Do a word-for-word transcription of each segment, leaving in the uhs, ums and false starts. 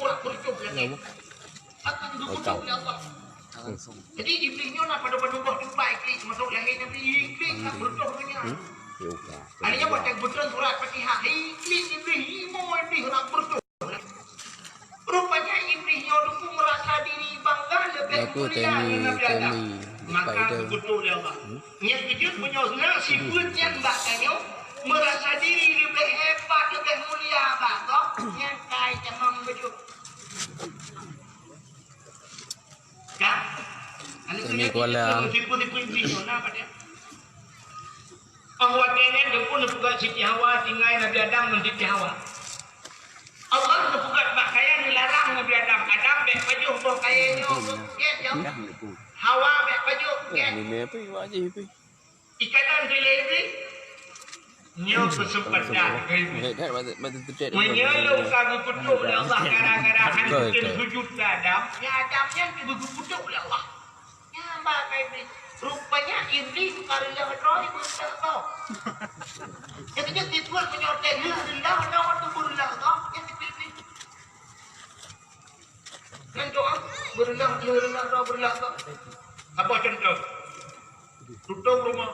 Ureueng beureutoh lagèe. Akan geukutuk lé Allah. Jadi, Iblih nyoe na padub-padub boh teumpat Iblih, termasuk lahé Nabi Iblih, ureueng beureutoh donya. Artinya, watèe geubeutôn surat Fatihah, Iblih, Iblih, imo Iblih, ureueng beureutoh. Rupanya, Iblih nyoe teungku meurasa diri bangga leubeh mulia ngon Nabi Adam. Maka geukutuk lé Allah. Nyang keujeuet meunyoe na sifeuet nyan bak tanyoe, meurasa diri leubeh hebat, leubeh mulia bak gob, nyan kai tamong beujeuet. Ka? Aneuk Umi Kuala. Tipu-tipu Iblih nyoe na pada. Óh watèe nyan geupeugah Siti Hawa tinggai Nabi Adam ngon Siti Hawa. Allah geupeugah bak kayèe, geularang Nabi Adam, "Adam, bèk pajoh boh kayèe nyoe." Gèt nyoe. Hawa, bèk pajoh. Gèt. Ikalon dilèe Iblih. Nyoe keuseumpatan keu Iblih. Meunyoe lôn ka geukutuk lé Allah gara-gara hana sujud keu Adam, nyan Adam nyan geubeukutuk lé Allah. Nyan ba keu Iblih. Rupanya Iblih ka reuloh droe beureuloh gob. Jadi, jadi, meunyoe teuh reuloh droe beureuloh gob, nyan Iblih. Nyan doa, beureuloh, beureuloh, beureuloh. Apa contoh? Tutong rumoh.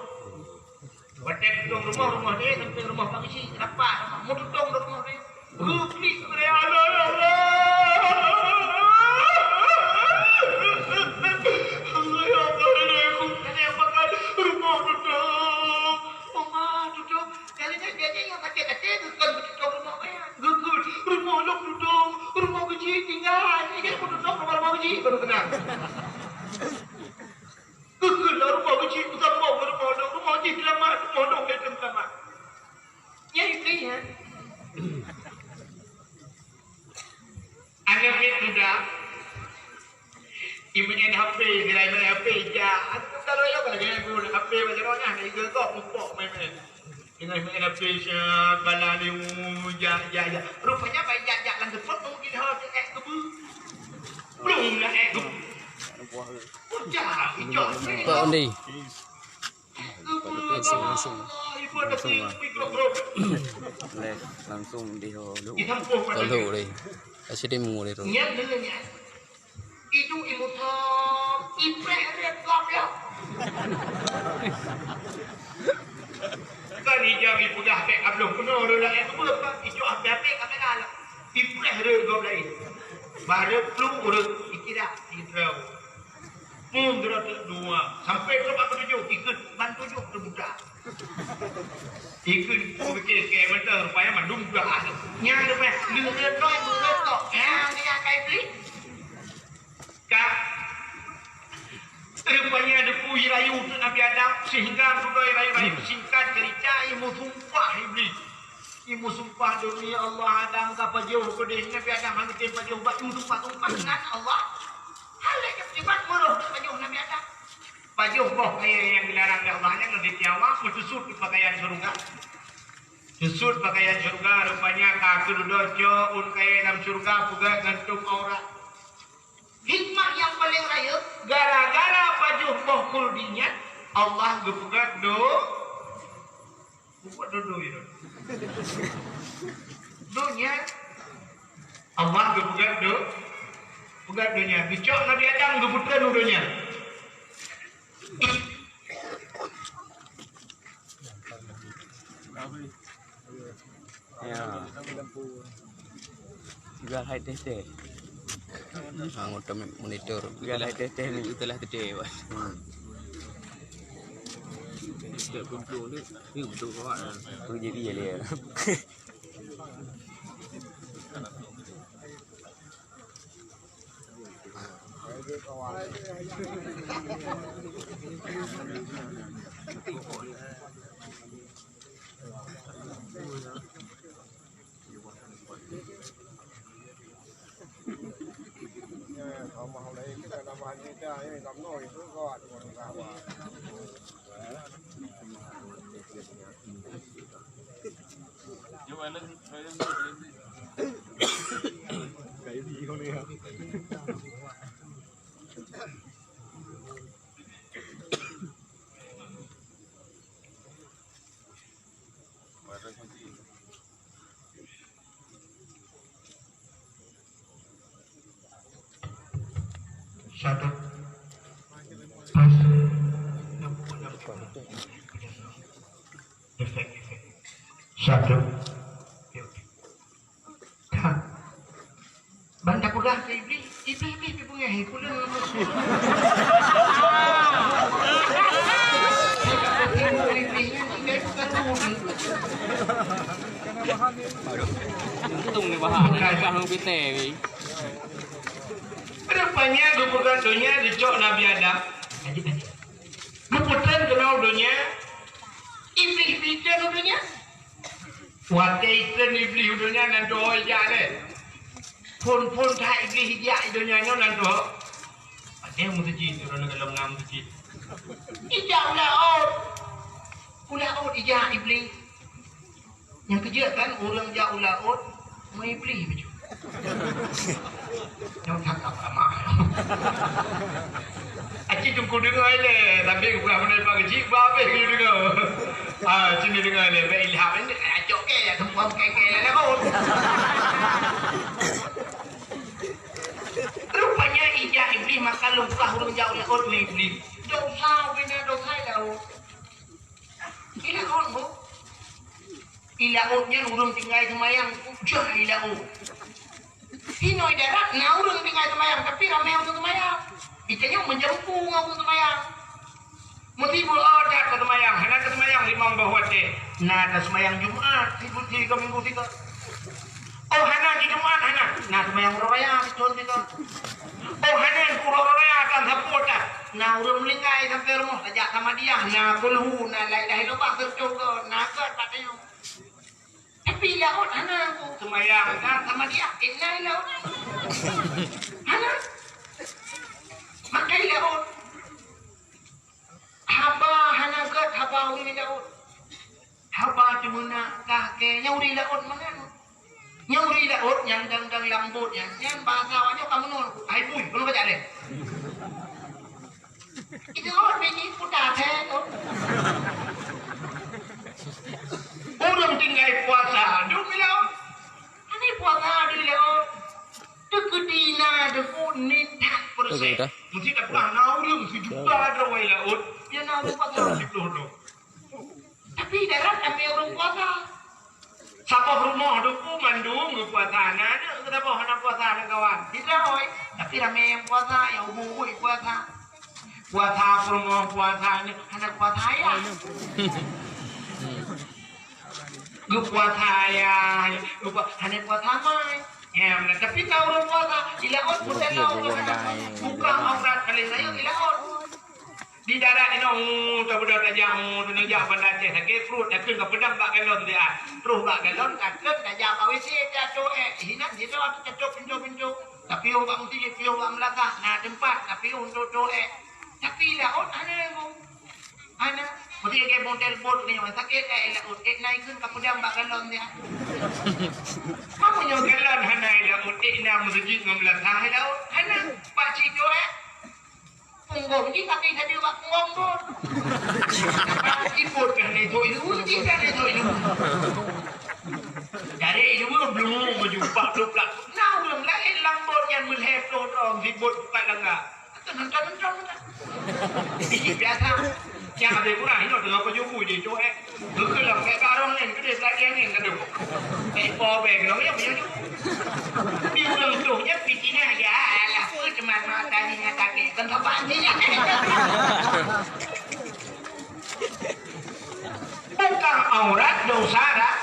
Watèe tutong rumoh, rumoh dia sampai rumoh Pak Geuchik, rapat. Mau tutong rumoh dia. Geupeugah, "Ya Allah, ya Allah." Allah, ya Allah, ya Allah. Ada yang makan rumoh tutong. Oma tutong. Kali nyan dia, dia nyang sakét até geukheun tutong rumoh nyan. Geukheun, "Rumoh lôn tutong, rumoh Geuchik tinggai." Ini kan tutong rumoh, rumoh Geuchik baru kenal. Geukheun lah rumoh Geuchik beusambông ngon rumoh lôn, rumoh jih seulamat, rumoh lôn lé seulamat. Nyan Iblih, ya. Aneuk miet muda, imeu'en H P, sira imeu'en H P, jak. Aneuk muda lôn lôn lagèe imeu'en H P bak jaroe nyan, igeugok mupok main-main. Teungoh imeu'en H P, set, bala lé, jak, jak, jak. Rupanya bak jak-jak lam seupôt, nunggu di dalam ék keubeue. Plueng lam ék keubeue. Udah, icok. Pak Ondi. Langsung, langsung. Langsung, ah. Live, langsung di ho lu. Ho lu deh. Asyik deh mu deh tu. Nyan dulu nyan. Itu ibu tu, ipreh dia kau dia. Kan ijang ipeugah bèk abloh keunoe, ureueng laén keubeue, icok api-api kamera lah. Ipreh rhot gob laén. Bah rhot plueng ureueng, ikira, ikira. Hmm, geura teuk dua. Sampai keu bak keutujôh, ikheun ban tujôh teubuka. Ikheun pike-pike mantong, rupanya mandum dah. Nyang leubeh leuet-leuet noi, leuet kok. Nyang dia kai beli. Ka. Rupanya depu rayu untuk Nabi Adam, sehingga dudoe rayu-rayu. Singkat cerita, ilmu sumpah Iblis. Imu sumpah demi Allah, Adam ka pajoh keudeh Nabi Adam, hana tem pajoh bak imu sumpah-sumpah ngon Allah. Hana tem pajoh meurôh pajoh Nabi Adam. Pajoh boh kayèe nyang dilarang lé Allah nyan ngon siti Hawa, meususut pakaian syeuruga. Susut pakaian syeuruga, rupanya ka keududoe cok ôn kayèe lam syeuruga peugöt ngon tueng aurat. Hikmah nyang paleng rayeuk, gara-gara pajoh boh khuldi nyan, Allah geupeugöt do Bubuet donya. Donya. Allah geupeugöt do-, peugöt donya. Geucok Nabi Adam geupeutreun u donya. Ya. Juga hai teh-teh. Anggota monitor. Juga hai teh-teh ni. Itulah teh-teh, Pak. Hmm. Setiap kumpul ni, ni betul, Pak. Pergi dia, dia. Satu. Pas. Efek, efek. Satu. Oke, oke. Ha. Ban tapeugah keu Iblih, Iblih, Iblih, pi beungéh, pi ulôn. Iblih nyan tinggai bukan Tuhan. Untung ni bahang, bukan. Bukan orang pite ni. Rupanya geupeugah donya geucok Nabi Adam. Geupeutreun keunoe donya, Iblih pih treun u donya. Watèe treun Iblih u donya nan tuho ijak lé. Phôn-phôn that Iblih ijak i donya nyoe nan tuho. Watèe meuseujid, ureueng nanggroe na meuseujid. Ijak u laôt. U laôt ijak Iblih. Nyang keujeuet kan ureueng jak u laôt, meuiblih baju. Nyang cakap ramah. Aci teungku deungoe lé, tapi bukan pandai bak keuchik, bah habéh keu deungoe. Ah, cit deungoe lé, bèk ilham, ini acok ke, ya, semua keke lé laôt. Rupanya ijak iblih maka lôn peugah ureueng jak u laôt meuiblih. Dosa, bina dosa i laôt. I laôt, Bu. I laôt nyan ureueng tinggai seumayang, ujah i laôt. Hinoe darat na ureueng tinggai seumayang, tapi ramé ureueng seumayang. Di tanyoe meujampu ngon ureueng seumayang. Meusibuk, oh, that ka seumayang, hana ka seumayang limong boh watèe. Na ka seumayang Jumat, sibuk tiga minggu tiga. Oh, hana di Jumat, hana. Na seumayang uroe raya, beutôi sigoe. Oh, hana uroe raya, kan sapeue that. Na ureueng meuninggai sampoe rumoh, tajak Samadiyah, na kulhu, na la ilaha illallah, seucok goe, na gèt pat tanyoe. Tapi i laôt hana, seumayang, kan Samadiyah, eh, na i laôt. Hana. Maka i laôt. Haba hana gèt, haba ureueng i laôt. Haba teumeunak kah kèe, nyan ureueng i laôt meunan. Nyan ureueng i laôt nyang dang-dang lam bot nyan. Nyan bahasa awak nyoe ka meunoe, hai bui, keunoe ka jak lé. Itu awak bini puta thèe tu. Ureueng tinggai puasa, dum i laôt. Hana puasa di laôt. Teukeudi na deungon nit that peureuséh. Betul, dah. Meusti tapeugah na ureueng sijuta droe i laôt, ya na ureueng puasa siploh droe. Tapi darat ramé ureueng puasa. Saboh rumoh Teungku mandum geupuasa, na aneuk geusaboh hana puasa lam kawan. Sidroe, tapi ramé nyang puasa, nyang umu-umu puasa. Puasa peurumoh puasa ni hana puasa ayah. Geupuasa ayah, geupua-, hana puasa mai. Ya, tapi na ureueng puasa, i laôt pun na ureueng puasa. Buka aurat paléng rayeuk i laôt. Di darat inoe, uh, tabeudôh tajak, uh, taneuk jak Banda Aceh, sakét pruet, takheun ka peudam bak galon siat. Troh bak galon, takheun tajak bak W C, tajak cok ék. Hinan sidroe tacok pintoe-pintoe. Tapiôh bak meuseujid, piôh bak meulasah, na teumpat tapiôh untuk cok ék. Tapi i laôt hana, Bu. Hana. Meusti lagèe model bot nyoe, sakét ék i laôt, ék na ikheun ka peudam bak galon siat. Meunyoe galon hana i laôt, ék na meuseujid ngon meulasah i laôt. Hana. Bak cok ék. Punggong jih kaki sabe bak punggong bot. Ibot kan neto ilmu, jih kan neto ilmu. Dari ilmu belum meujumpa belum pelaku. Nah, ureueng laén lam bot nyan meulhèe ploh droe sibot bukan langga. Atau nonton-nonton bukan. Biji biasa. Nyang habéh kurang, inoe teungoh pajoh bu jicok ék. Geukeulong bèk barong nyan keudeh lagèe angén ka dong. Bèk po bèk keudong nyan meunyoe nyoe. Di ureueng troh nyan pitinah, ya Allah, peue teuma mata nyan sakét, kan saban nyan. Bukan aurat, dosa dah.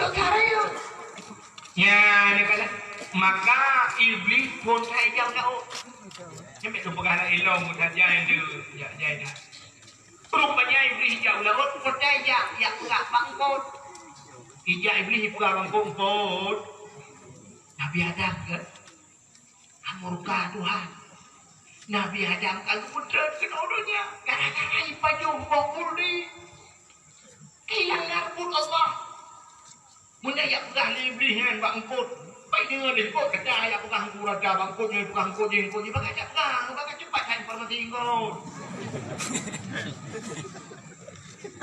Dosa rayeuk. Ya, dia kata, maka Iblis pun saya jauh-jauh. Sampai tu peugah lah ilong, jai dia, jai, jai dah. Rupanya Iblis jak u laôt, peugah jak, jak peugah bak eungkôt. Ijak Iblis peugah bak eungkôt, eungkôt. Nabi Adam kan, murka Tuhan. Nabi Adam ka geupeutrön keunoe donya, gara-gara jipajoh boh khuldi. Ilanggar buet Allah. Meunyoe jak peugah lé Iblih nyan bak eungkôt, pai deungoe lé eungkôt, kata jak peugah Teungku Raja bak eungkôt nyoe, peugah eungkôt jih, eungkôt jih, bagaih jak peugah, bagaih cepat that informasi eungkôt.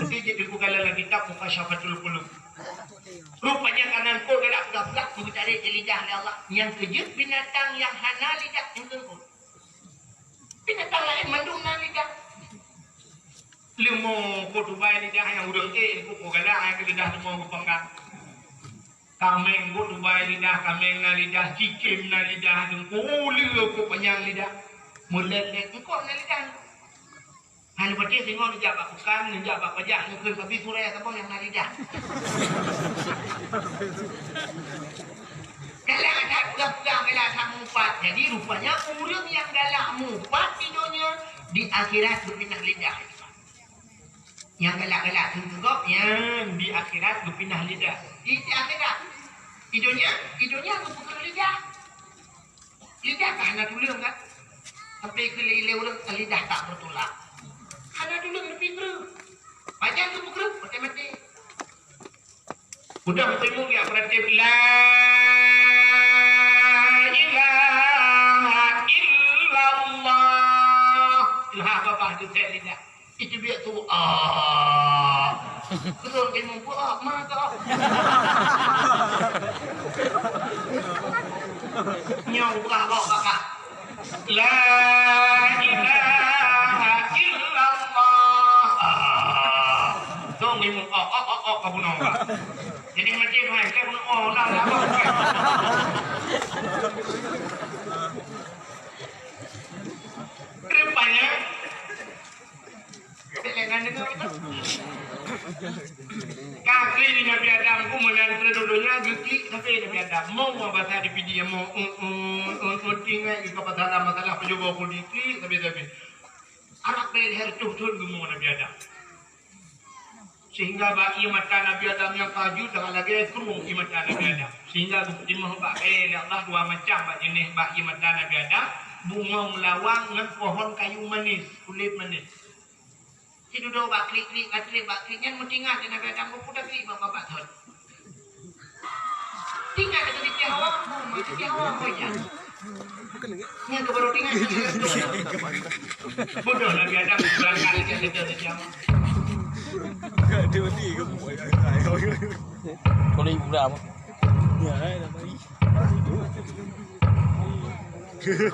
Tapi jih Teungku kalon lam kitab Mukasyafatul Qulub. Rupanya kana eungkôt galak peugah-peugah, geutarek di lidah lé Allah. Nyang keujeuet binatang nyang hana lidah nyan keu eungkôt. Binatang laén mandum na lidah. Leumô kok tubai lidah nyang ureuëng ék, kok galak nyang keu lidah leumô geupeugah. Kaméng kok tubai lidah, kaméng na lidah, cicém na lidah, deungkok uleue kok panyang lidah. Meulét-lét eungkôt na lidah. Hana patéh singoh neujak bak tukang, neujak bak pajak, neukheun, tapi surai saboh nyang na lidah. Galak that peugah-peugah, galak that mupat. Jadi, rupanya ureuëng nyang galak mupat di donya, di akhirat geupinah lidah. Nyang galak-galak keu gob, nyan di akhirat geupinah lidah. Di, di akhirat. Di donya, di donya geupeukreuh lidah. Lidah ka hana tuleueng kan? Sampai keu lé-lé ureuëng lidah tak bertulang. Hana tuleueng leupie kreueh. Pajan geupeukreueh, maté-maté. Udah meuteumé ya berarti la ilaha illallah. Ilah babah tu lidah. Itu biar tu. Ah. Betul, dia mampu, ah, mana tu? Nyau buka bawa kakak. La ilaha illallah. Ah. Tu ngimum, oh, oh, oh, oh, kamu nong, Pak. Jadi macam mana? Saya pun, oh, dah, dah, dah. Rupanya, Ka klik di Nabi Adam, ku meunan treuk donya geuklik sampai Nabi Adam. Mo basa di Pidie mo, un, un, un, un, tinggai di kapal dalam masalah pejobo ku diklik sampai-sampai. Arak bèk leher tuh thon geumo Nabi Adam. Sehingga bak ié mata Nabi Adam nyang ka jeuet lagèe krueng ié mata Nabi Adam. Sehingga geupeutimang bak, eh, lé Allah dua macam bak jeunèh bak ié mata Nabi Adam, bungong lawang ngon pohon kayu manis, kulét manis. Sidudoe bak klik-klik, bak klik, bak klik, nyan meutinggai di Nabi Adam, peue taklik bak babah thon. Tinggai di titik hawa, di titik hawa, apa nyan? Nyan keu baru tinggai. Bodoh Nabi Adam, berangkat lagi, lagi, lagi. Kalau ibu dah apa?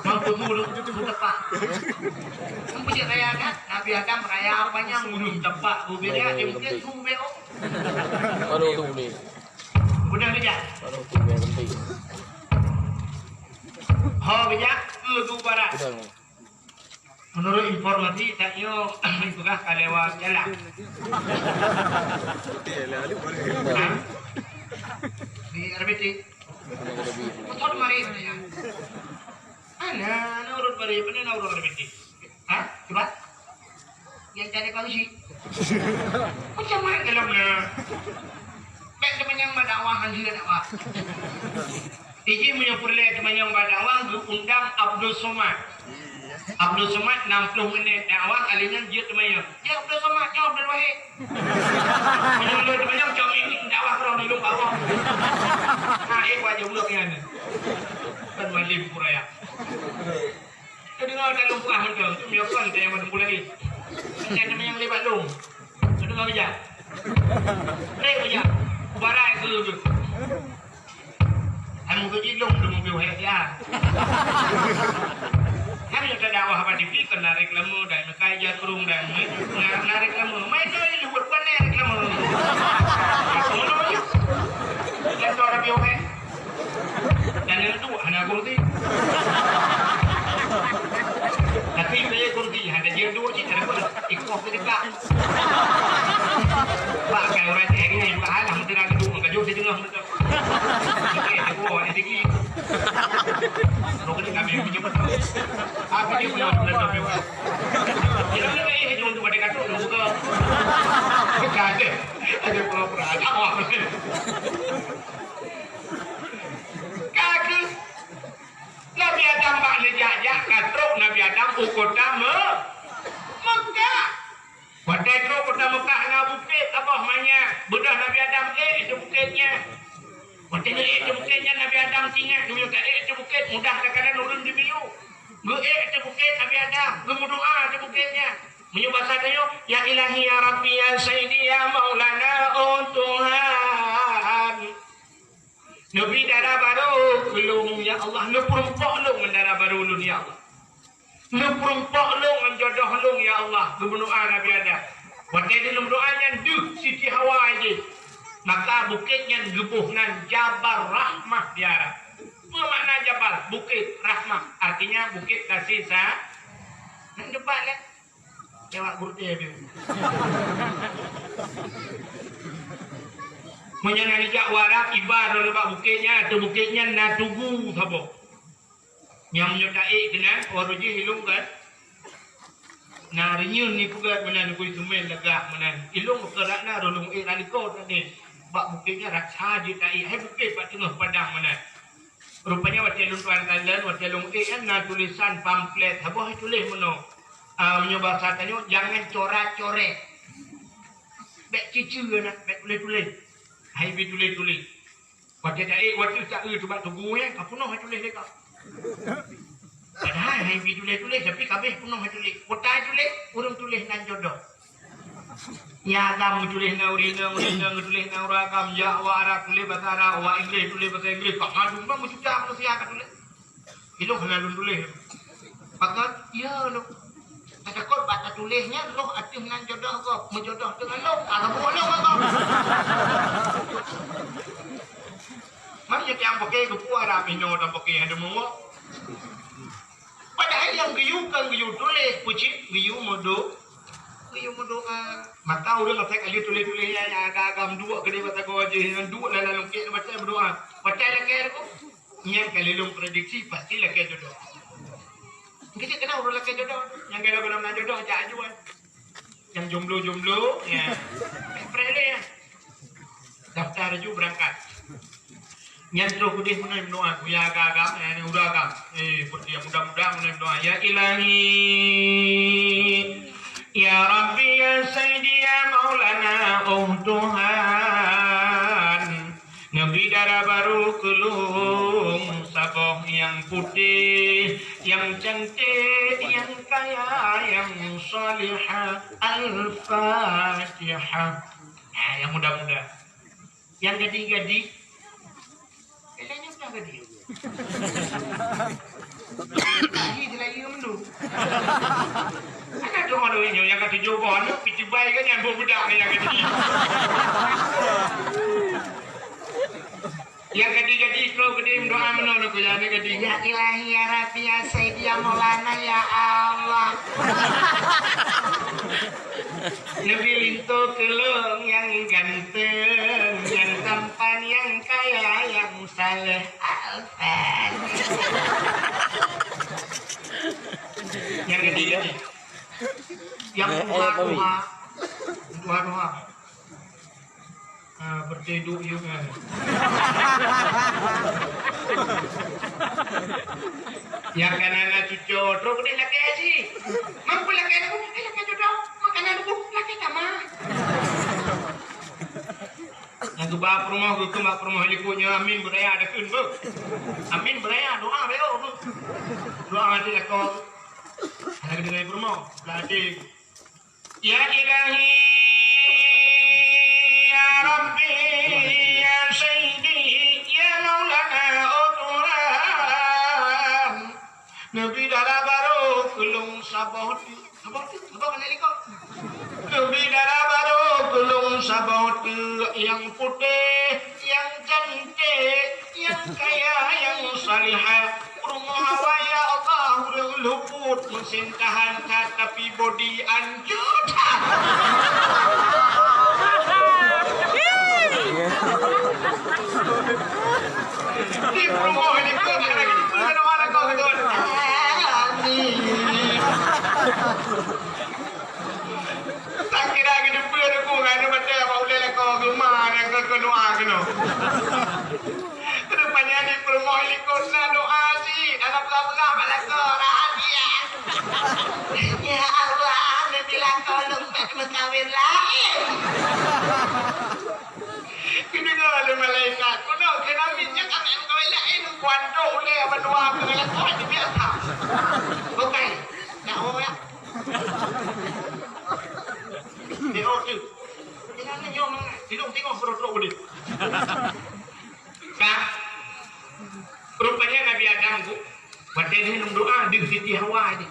Mampu mulu, mulu tepak. Mampu je raya kan? Nabi Adam raya panyang mulu tepak. Bubé dia, dia mungkin bubé, oh. Baru tu boleh. Udah bijak. Baru tu boleh berhenti. Ho bijak, ke tu barat. Udah. Menurut informasi, tanyoe peugah ka lewat jalan. Di R B T. Betul mari mana ya? Ana, ana urut mari, mana na urut R B T? Ha? Coba. Yang cari kongsi. Macam mana dalam na? Bèk teumanyong bak dakwah, han jeuet dakwah. Iji meunyoe peureulèe teumanyong bak dakwah, geuundang Abdul Somad. Abdul Somad enam puluh minit dakwah, kali nyan jeuet teumanyong. Ya Abdul Somad, ya Abdul Wahid. Meunyoe lôn teumanyong, cok minit dakwah keudroe lôn bak Allah. Ha, eh, wajah budak nyan. Kan malim pura ya. Teudeungoe dalam peugah mantong, tu meunyoe kon teuh nyang mandum buleuen. Macam teumanyong lé bak lôn. Teudeungoe bijak. Trép bijak. Barai keu tu. Hai muka jilong tu mobil hai dia. Hai yang tak dakwah apa T V kena reklame dan mekai jakrung dan na, na reklame. Mai tu di luar bukan reklame. Aku menurut. Dan tu orang biar hai. Dan yang tu hana kursi. Tapi saya kursi hana dia dua cik ada pun ikut dekat. Pakai orang cek ni bukan hal hang tengah duduk mengkajuk di tengah. Okey, aku bawa dia tinggi. Kau kena kami yang punya betul. Aku dia punya betul. Dia ni kayak hijau tu pada katuk dulu ke. Bukan ada. Ada pura-pura ada. Awak. Kaki. Nabi Adam bak neujak-jak ka trok Nabi Adam u kota Me-, Mekah. Watèe trok kota Mekah na bukét saboh manyak, beudôh Nabi Adam ék di bukét nyan. Watèe geuék di bukét nyan, Nabi Adam teuingat, meunyoe ka ék di bukét, mudah takalon ureueng jimiyueb. Geuék di bukét Nabi Adam, geumeudoa di bukét nyan. Meunyoe basa tanyoe, "Ya Ilahi, ya Rabbi, ya Sayyidi, ya Maulana, oh Tuhan." Neubri dara barô keu lôn, ya Allah. Neupeurumpok lôn ngon dara barô lôn, ya Allah. Neupeurumpok lôn ngon jodoh lôn, ya Allah, geumeudoa Nabi Adam. Watèe lôn meudoa nyan deuh Siti Hawa jih. Maka bukét nyan geuboh nan Jabal Rahmah di Arab. Peue makna Jabal? Bukét, Rahmah, artinya bukét kasih sa-, nan debat lé. Lewat gurte biu. Meunyoe na neujak u Arab, iba droeneuh bak bukét nyan, ateueh bukét nyan na tugu saboh. Nyang meunyoe taék keunan, uroe jih ilong kan. Na reunyeun ni peugah meunan, kui seumén lagak meunan. Ilong keurak na, droeneuh ék lalikot tadi. Bak bukét nyan rasa jeuet taék, hai bukét bak teungoh padang meunan. Rupanya watèe lôn tuan kalon, watèe lôn ék nyan na tulisan pamflet, saboh tuléh meunoe. Ah, meunyoe bahasa tanyoe, jangan coret-coret. Bèk ceucue na, bèk tuléh-tuléh. Hai bi tuléh-tuléh. Watèe taék, watèe taeu teubat tugu nyan, ka peunoh hai tuléh lé ka. Padahai hai bi tuléh-tuléh, tapi ka abéh peunoh hai tuléh. Watèe hai tuléh, ureueng tuléh nan jodoh. Ya agam geutuléh na ureueng inong, ureueng inong geutuléh na ureueng agam, jak awak Arab tuléh basa Arab, awak Inggréh tuléh basa Inggréh, ka mandum bang meujuta manusia ka tuléh. Ilong hana lôn tuléh. Pakon? Ya lôn. Tatakot bak tatuléh nyan roh ateueh nan jodoh gob, meujodoh deungon lôn, ka rabuh lôn mantong. Mari nyang pakai geupeu Arab inoe dan pakai hana meuwok. Padahai nyang geuyue kan geuyue tuléh, peucit geuyue meudo-, geuyue meudoa. Maka ureueng asai ka lheueh tuléh-tuléh nyan, nyang agam-agam duek keudeh bak sagoe jih, nyan duek lam lungkét macam meudoa. Watèe lakèe tu, nyan ka lheueh lôn prediksi pasti lakèe jodoh. Mungkin cit keunan ureueng lakèe jodoh, nyang galak-galak na jodoh jak ajuan. Nyang jomblo-jomblo, ya. Preh lé, ya. Daftar laju berangkat. Nyan troh keudeh meunoe meudoa, Buya agam-agam, eh, ureueng agam. Eh, peuet dia muda-muda meunoe meudoa, "Ya Ilahi, ya Rabbi, ya Sayyidi, ya Maulana, oh Tuhan, neubri dara barô keu lôn, saboh nyang putéh, nyang cantik, nyang kaya, nyang salihah." Al-Fatihah. Nah, nyang muda-muda. Nyang gadih-gadih. Eh, nyang muda gadih. Gadih di layar menu. Ada tu malu nyoe nyang ka tujoh boh, anu, piti bai kan nyang budak ni nyang gadih. Nyang gadih-gadih, keu gadih meudoa meunoe, keu nyang gadih. Ya Ilahi, ya Rabbi, ya Sayyidi, ya Maulana, ya Allah. Neubri linto keu lôn nyang ganteng, nyang tampan, nyang kaya, nyang saleh. Alfan. Nyang gadih-gadih. Nyang tuha-tuha. Tuha-tuha. Ah, beuteuduek yue nyan. Nyang kana na cuco, trok deh lakèe cit. Mampu lakèe lagu, eh, lakèe jodoh. Makanan lagu, lakèe kama. Nyang geuba peurumoh, geukheun bak peurumoh likot nyoe, amin beuraya dakheun beuh. Amin beuraya, doa beuh. Doa hati lakoe. Hana geudeungoe peurumoh, blah até. Ya Ilahi, ya Rabbi, ya Sayyidi, ya Maulana, oh Tuhan. Neubri dara barô keu lôn saboh teuk, saboh teuk, saboh hana likot. Neubri dara barô keu lôn saboh teuk nyang putéh, nyang cantik, nyang kaya, nyang salihah. Peurumoh awai, ya Allah, ureueng luput, meusén tahan that, tapi bodi anjot. Di peurumoh ini pun ada gitu, ada mana kau gitu. Amin. Tak kira gitu pun aku, ada baca apa udah lekor rumah yang kau doa kena. Rupanya di peurumoh likot na doa cit, hana peugah-peugah bak lakoe, rahasia. Ya Allah, neubri lakoe lôn bèk meukawen laén. Geudeungoe lé malaikat, keunoe keu Nabi nyan ka bèk meukawen laén, kuantok ulèe bandua keu lakoe nyan biasa. Bukai, nak oh ya. Dia oh tu. Dia nyoe mangat, sidong tengok berot-rot ulèe. Ka. Rupanya Nabi Adam tu, watèe jih lôn doa, deuh Siti Hawa jih.